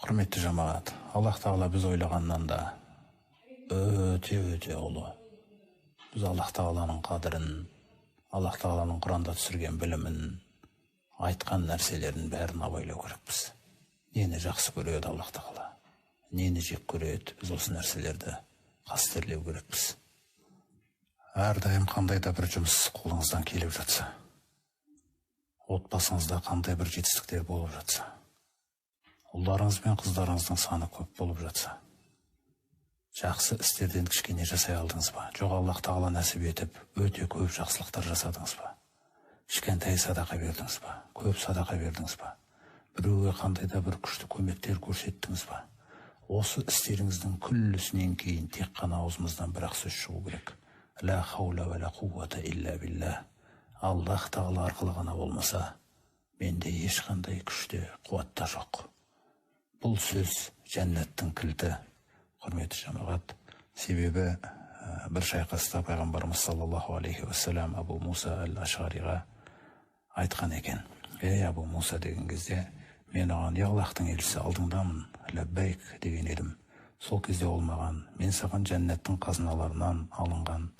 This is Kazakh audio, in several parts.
Құрметті жамағат, Аллах Тағала біз ойлағаннан да өте өте ұлы. Біз Аллах Тағаланың қадірін, Аллах Тағаланың Құранда түсірген білімін, айтқан нәрселерін бәрін абайлау керекпіз. Нені жақсы көреді Аллах Тағала, нені жек көреді, біз осы нәрселерді қастерлеу керекпіз. Әрдайым қандай да бір жұмыс қолыңыздан келіп жатса, отбасыңызда қандай бір жетістіктер болып жатса, ұлдарыңыз бен қыздарыңыздың саны көп болып жатса, жақсы істерден кішкене жасай алдыңыз ба, жоқ Аллах Тағала нәсіп етіп өте көп жақсылықтар жасадыңыз ба, кішкентай садақа бердіңіз ба, көп садақа бердіңіз ба, біреуге қандай да бір күшті көмектер көрсеттіңіз ба, осы істеріңіздің күллісінен кейін тек қана аузымыздан бір ақ сөз шығу керек: ла хаула уә ла қуата илля билла. Аллах Тағала арқылы ғана болмаса, менде ешқандай күш те, қуат та жоқ. Бұл сөз жәннаттың кілті, құрметті жамағат. Себебі бір шайқаста пайғамбарымыз саллаллаху алейхи уассалам Абу Муса әл Ашғариға айтқан екен: «Ей, Абу Муса», – деген кезде, мен оған: «Е, Аллахтың елшісі, алдыңдамын, ләббайк», – деген едім. Сол кезде ол маған: «Мен саған жәннаттың қазыналарынан алынған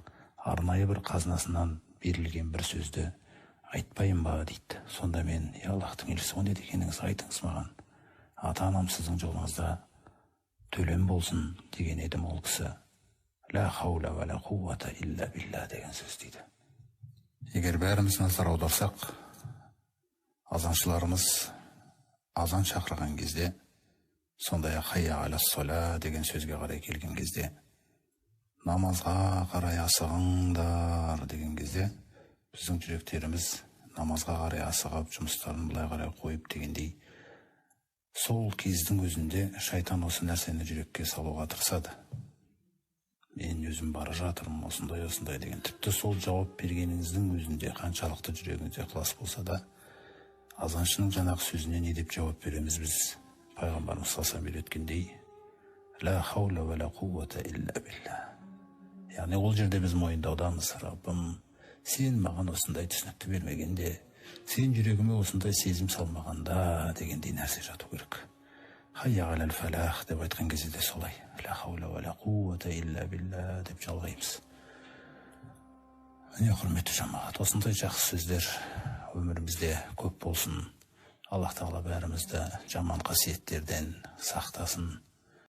арнайы бір қазынасынан берілген бір сөзді айтпайын ба?» – дейді. Сонда мен: «Е, Аллахтың елшісі, о не дегеніңіз, айтыңыз маған, ата анам сіздің жолыңызда төлем болсын», – деген едім. Ол кісі: «Ла хаула уә ла қуата илля билла» деген сөз, дейді. Егер бәріміз назар аударсақ, азаншыларымыз азан шақырған кезде, сондай ақ «хайя аля сола» деген сөзге қарай келген кезде, «намазға қарай асығыңдар» деген кезде, біздің жүректеріміз намазға қарай асығып, жұмыстарын былай қарай қойып дегендей, сол кездің өзінде шайтан осы нәрсені жүрекке салуға тырысады: мен өзім бара жатырмын, осындай осындай деген. Тіпті сол жауап бергеніңіздің өзінде қаншалықты жүрегіңізде ықылас болса да, азаншының жаңағы сөзіне не деп жауап береміз біз? Пайғамбарымыз саллаллаху үйреткендей: ла хаула уә ла қуата илля билла. Яғни ол жерде біз мойындаудамыз: Раббым, сен маған осындай түсінікті бермегенде, сен жүрегіме осындай сезім салмағанда дегендей нәрсе жату керек. «Хайя алал фалах» деп айтқан кезде де солай, ла хаула уә ла қуата илля билла деп жалғаймыз. Міне, құрметті жамағат, осындай жақсы сөздер өмірімізде көп болсын. Аллах Тағала бәрімізді жаман қасиеттерден сақтасын.